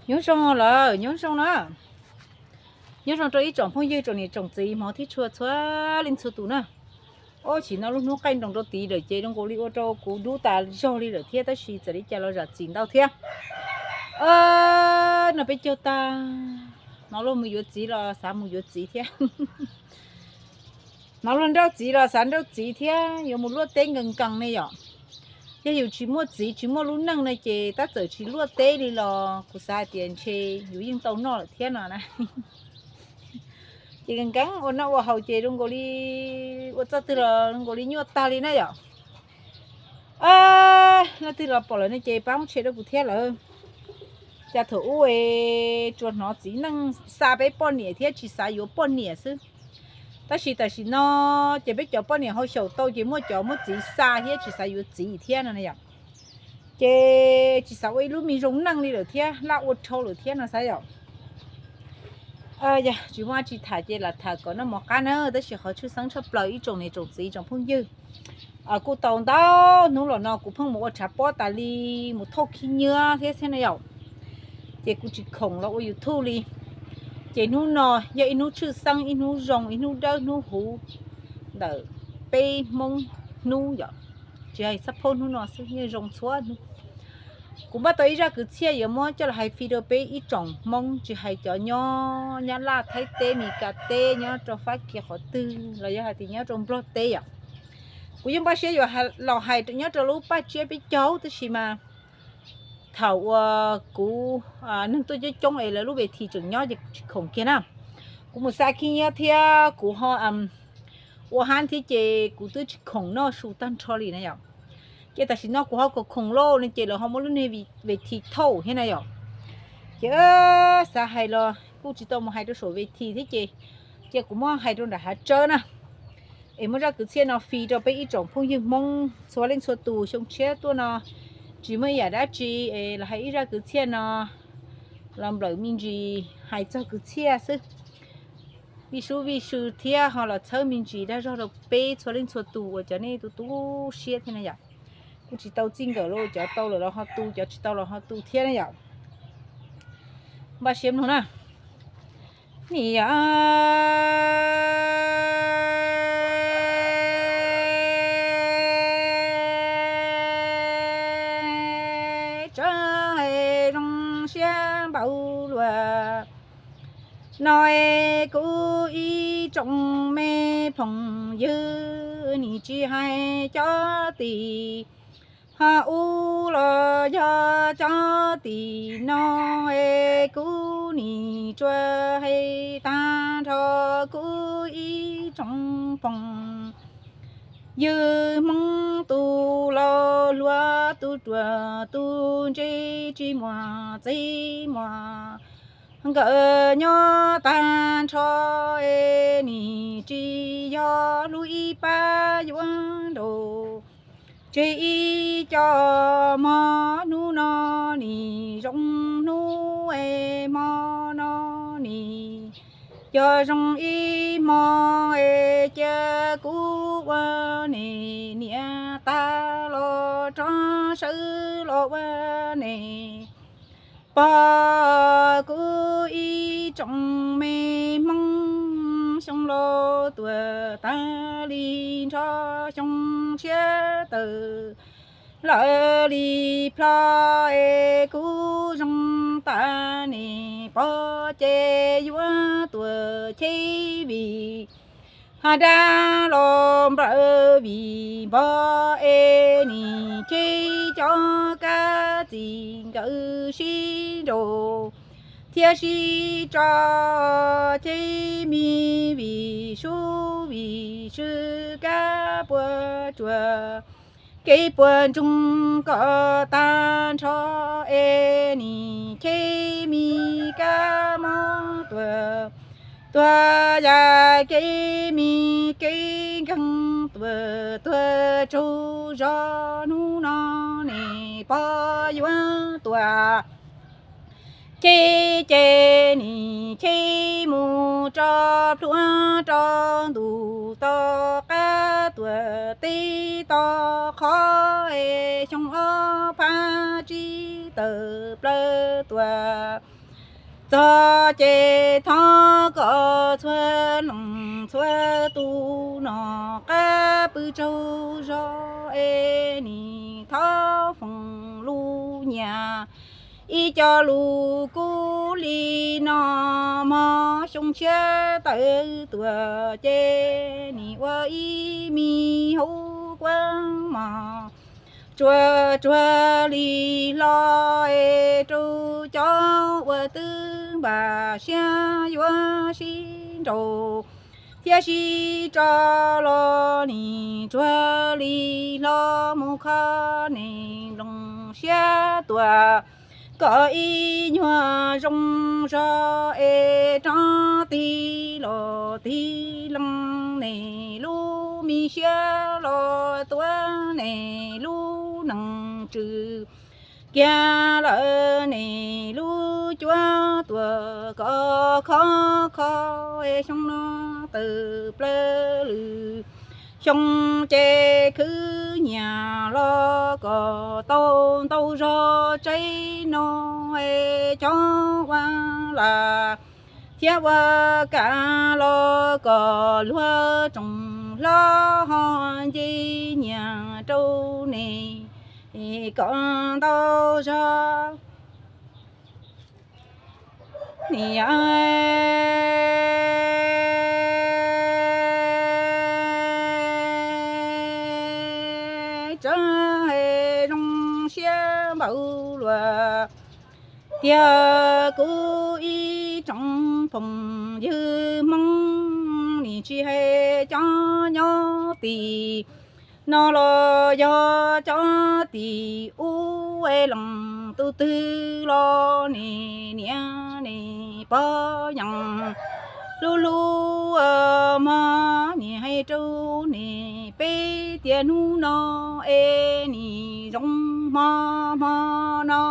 Nyob zoo lawm, nyob zoo na. Nyob zoo rau ib tsoom phooj ywg, tsoom niam tsoom txiv, hmov thiab tshua txhua leej txhua tus na. Ob, sim no lub hnub qaij nroos rau tid lawm ces zoo nkaus li ua rau kuv dub tas zog li lawm thiab, tab sis txawm li cas los zam txim ntau thiab. No peb caug tag, hnov luag mus yuav txiv los xav mus yuav txiv thiab. Hnov luag nrauj txiv los xav nrauj txiv thiab, yuav mus luaj teb nkees nkees ne yom. Yog yus tsis muaj txiv tsis muaj lub neej ne ces tab txawm tsis luaj teb li los kuv xav hais tias ntshe yus yeej tau noj lawm thiab no na. Ces nkees nkees ua noj ua haus ces zoo nkaus li ua txoj twg los zoo nkaus li nyuaj tag li na yom. Leej twg los pom lawm no ces pab muab share rau kuv thiab lawm. Cas thaum ub tsuas hnov txiv neej xa peb poj niam thiab tsis xav yuav poj niam xwb. Tab sis tam sim no ces peb cov poj niam ho xyaum tau ces muaj cov muab txiv xa thiab tsis xav yuav txiv thiab no yom. Ces tsis xav ua ib lub me zoo neej li lawm thiab, laj ua dhau lawm thiab no xav yom. Yog tsis muaj dab tsi tham ces lam tham kom noj mov qab na, tab sis qhov tshwj xeeb tshaj plaws ib tsoom niam tsoom txiv tsoom phooj ywg, kuj tau ntau hnub los no kuv pheej mus ua tshav pob tas li, mus thauj khib nyiab thiab thiab na yom. Ces kuv tsis khoom los ua YouTube li. Ces hnub no yog ib hnub tshwj xeeb, ib hnub zoo, ib hnub dawb hnub huv ntawm peb Hmoob hnub yom. Tsis hais xab phaub hnub no xwb, yeej zoo txhua hnub. Kuv npaj tau ib zaj kwv txhiaj yuav muab coj los hais fij rau peb ib tsoom Hmoob, tsis hais cov nyob Nyab Laj, Thaib teb, Mes Kas teb, nyob rau Fab Kis qhov twg los yog hais tias nyob rau Nplog teb yom. Kuv yeej npaj siab yuav los hais nyob rau lub paj tsiab peb caug, tab sis mas thaum uas kuv, neeg tuaj coob coob es lawv lub ves this tseem nyob ces kuv tsis khoom kiag na. Kuv mus xa khib nyiab thiab kuv ho ua hab thiab ces kuv twb tsis khoom noj su tag nrho li na yom. Ces tam sim no kuv ho khoom khoom lauj no ces lawv ho muab lub niag ves this thauj thiab na yom. Ces xav hais los kuj tsis tau mus hais rau saum ves this thiab ces, ces kuv muab hais rau nram hav tsawb na. Es muab zaj kwv txhiaj no fij rau peb ib tsoom phooj ywg Hmoob txhua leej txhua tus, xyoo tshiab tuaj no tsis muaj ib yam dab tsi es los hais ib zaj kwv txhiaj no los nplawm me ntsis hais txog kwv txhiaj xwb. Vij sub vij sw thiab ho los txhawb me ntsis dag zog rau peb txhua leej txhua tus uas cov nej tu tu siab thiab na yom. Kuj tsis tau txij nkawm los cov tau lawm los ho tu, cov tsis tau los ho tu thiab na yom. Npaj siab mloog na. Nim yog tsa hais zoo siab npaum luaj no es kuv ib tsoom me phooj ywg nim tsis hais cov tim ho ub los yog cov tim no es kuv nim tsuas hais tag nrho kuv ib tsoom phooj ywg Hmoob, tus laus hluas tus ruam tus ntse, tsis muaj txij muaj nkawm nyob tag nrho es nim tsis yog hlub ib pab yuav nraum tseg ib co mog. Hnub no nim zoo hnub es hmo no nim yog zoo ib hmo es cia kuv ua niam niam tag los rov sawv los ua niam pog. Kuv ib tsoom me Hmoob, xyoo laus tuaj tag li nrho, xyoo tshiab tawm lawm li plho es kuv zoo tas niam pog ces yuav tuaj cheb vim has dab los nplawm vim npog es nim cheb cov kab txij nkawm sib nraus thiab sib tso, cheb me vim sub vim sw, kab puas tsuag kev puas ntsoog kom tag nrho es nim cheb me kab mob tuag, tuag yam kev me kev nkeeg tuag, tuag tsaug zog. Hnub no niam pog yuav tuaj cheb ces nim cheb mus rau plhuav rau ntuj, tom qab tuaj teb tom qhov es xyoo ob phav tsib tawm plaws tuaj txog ces thov kom txhua leej txhua tus no qab pw tsaug zog es nim thov foom lus nyiam ib co lus kub li no. Mog xyoo tshiab tawm tuaj ces nim ua ib me hauv kuab mog tsuag tsuag li hlo es rau cov uas twb npaj siab yuav sib nraus thiab sib tso los nim tsuag li hlo mus kho nim nplooj siab tuaj kom ib nyuag zoo zog es rov tig los tig leej nim lub me siab los tuav nim lub neej tswv kiag lawm nim lub cuab tuaj kom khov kho es xyoo no tawm plaws lwm xyoo ces khwv nyiam los kom tau ntau zog tsev no es cov ua lam thiab ua kam los kom luag tsoom hlob ho nce nyiam rau nim kom ntau zog. Niam tseem zoo siab npaum luaj tiag kuv ib tsoom phooj ywg Hmoob, nim tsis hais cov nyob tim no los yog cov tim ub es leej tus twg los nim niam nim pog yeej hlub hlub mog. Nim hais rau nim peb tias hnub no es nim zoo hmo hmo no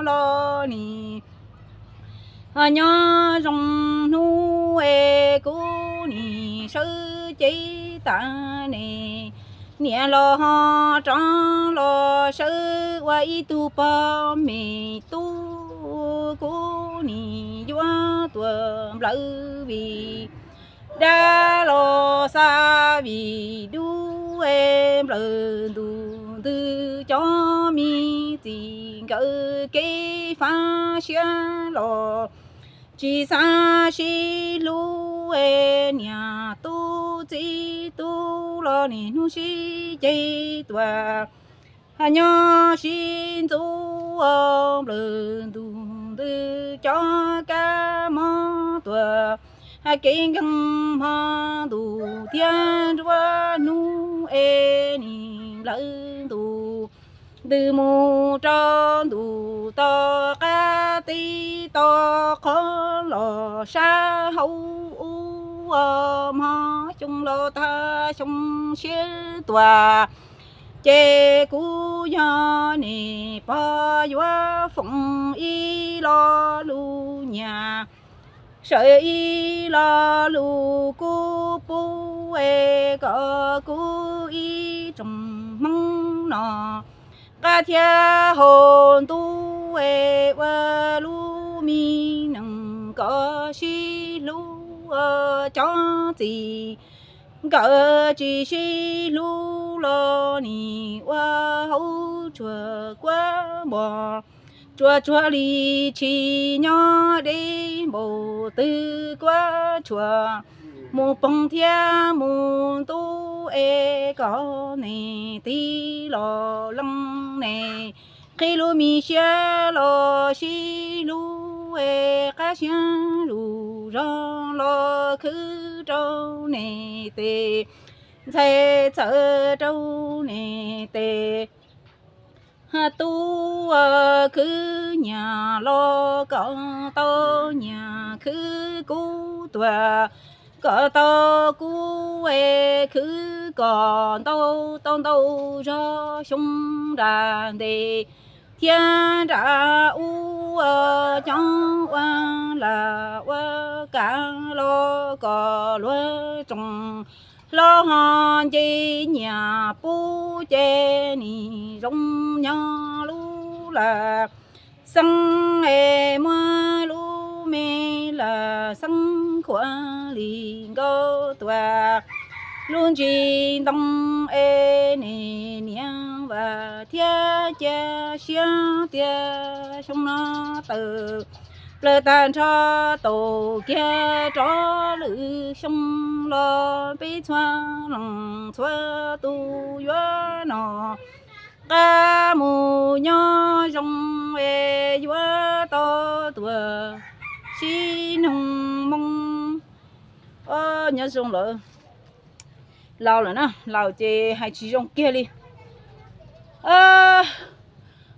los nim ho nyob zoo hnub es kuv nim sawv cev tas nim niam los ho rov los sawv ua ib tug pog me tub. Kuv nim yuav tuaj nplawm vim dab los xa vim dub es nplawm ntuj ntws cov me txim nkawd kev fab siab los tsis xav sib hlub es niam tub txiv tub los nim hnub sib ceg tuaj nyob sib ntxub nplawm ntuj ntws cov kab mob tuaj kev nkeeg hmo ntuj thiab nruab hnub es nim nplawm ntuj ntws mus rau ntuj tom qab teb tom qhov los sab hauv ub. Hmo xyoo los tag xyoo tshiab tuaj ces kuv yog nim pog yuav foom ib lo lus nyiam, sawv ib lo lus kuv pub es kom kuv ib tsoom Hmoob no qab thiab hauv ntuj es ua lub me neej kom sib hlub. Cov txiv nkawd tsis sib hlub los nim ua hauv tsuag kuab npog tsuag tsuag li tsis nyob deb npaum twg kuab tsuag mus poob thiab mus ntub es kom nim tig los leej nim qhib lub me siab los sib hlub es qab siab lus zog los khwv rau nim tes ntxhais txawm rau nim tes tub khwv nyiam los kom tau nyiam khwv kub tuaj kom tau kub es khwv kom ntau tau ntau zog xyoo nram ntej thiab nram ub. Cov ua lam ua kav los kom luag tsoom hlob ho nce nyiam pub ces nim zoo nyob lub lawm Xeeb es muab lub me lam xeeb khuav li nkauj tuaj, lub ntsis ntoo es niam niam vam thiab cia siab tias xyoo no tawm plaws tag nrho tau kiag rov lwm xyoo los peb txhua leej txhua tus yuav noj qab mus nyob zoo es yuav tau tuaj sib nug moo. Nyob zoo lawm, laus lawm na, laus ces hais tsis zoo kiag li.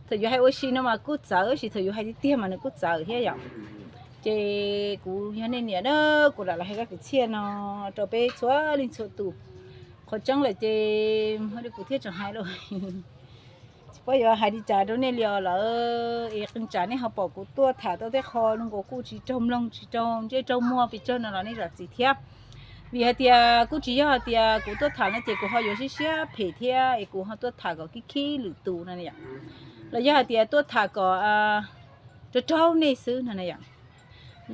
Thaum yus hais ua si no mas kuj txawv, tab sis thaum yus hais tiag tiag mas nws kuj txawv thiab yom. Ces kuv yog nej niam na, kuv lam los hais zaj kwv txhiaj no rau peb txhua leej txhua tus. Qhov tseeb lawm ces kuv thiaj tseem hais los tsis paub yuav hais li cas rau nej li os lawm. Es qee tsam nej ho pom kuv tuaj tham tau tej qho zoo nkaus kuj tsis raug mloog tsis raug ntsej raug muag pes tsawg no los nej zam txim thiab. Vim hais tias kuj tsis yog hais tias kuv tuaj tham no ces kuv ho yuav siab siab phem thiab es kuv ho tuaj tham kom khib khib lwm tus no yom, los yog hais tias tuaj tham kom raug raug nej xwb no na yom.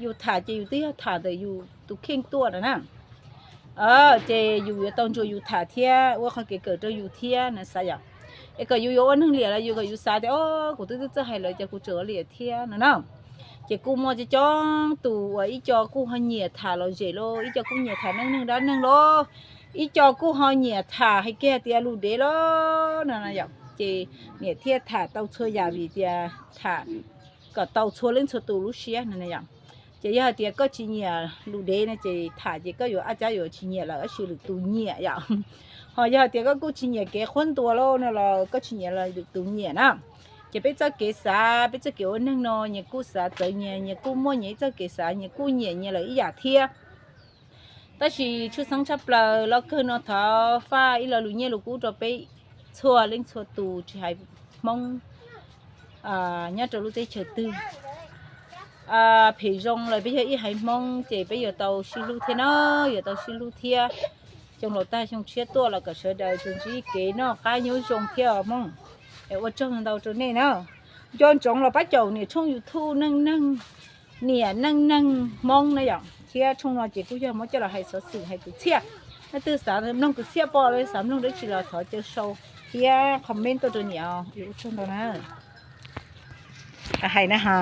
Yus tham ces yus twb yog tham ntawm yus tus kheej tuaj no na. Ces yus yuav tau ntsuas yus tham thiab ua qhov kev kawm rau yus thiab na xav yom. Es kom yus yuav ua neeg liam los yus kom yus xav tias o, kuv twb twb txawj hais lawm ces kuv tseem ua liam thiab no na. Ces kuj muaj coob coob tus uas ib co kuj ho nyiam tham lom zem los ib co kuj nyiam tham neej neeg dab neeg los ib co kuj ho nyiam tham hais kiag tias lus dev los no na yom. Ces niam thiaj tham tau txhua yam vim tias tham kom tau txhua leej txhua tus lub siab no na yom. Ces yog hais tias koj tsis nyiam lus dev no ces tham ces koj yuav ab cab yuav tsis nyiam lawm tab sis lwm tus nyiam yom. Ho yog hais tias koj kuj tsis nyiam kev qhuab ntuas los no los koj tsis nyiam los lwm tus nyiam na. Ces peb txoj kev xav peb txoj kev ua neeg no nyias kuj xav txawv nyias, nyias kuj muaj nyias ib txoj kev xav, nyias kuj nyiam nyias lawm ib yam thiab. Tab sis tshwj xeeb tshaj plaws los kawg no thov faj ib lo lus nyiaj lus kub rau peb txhua leej txhua tus tsis hais Hmoob nyob rau lub teb chaws twg. Phem zoo los peb yog ib haiv Hmoob ces peb yuav tau sib hlub thiab na, yuav tau sib hlub thiab. Xyoo laus tag xyoo tshiab tuaj los kom sawv daws tsuas ntsib kev noj qab nyob zoo thiab os Hmoob. Es ua tsaug ntau rau nej na. Nco ntsoov los pab caum niam tshooj YouTube Neej Neeg, niam Neej Neeg Hmoob na yom, thiab tshooj no ces kuj yog muab coj los hais xov xwm hais kwv txhiaj. Leej twg xav mloog kwv txhiaj pom los xav mloog dab tsi los thov caw sau thiab comment tuaj rau niam os. Ua tsaug ntau na. Hais na ha.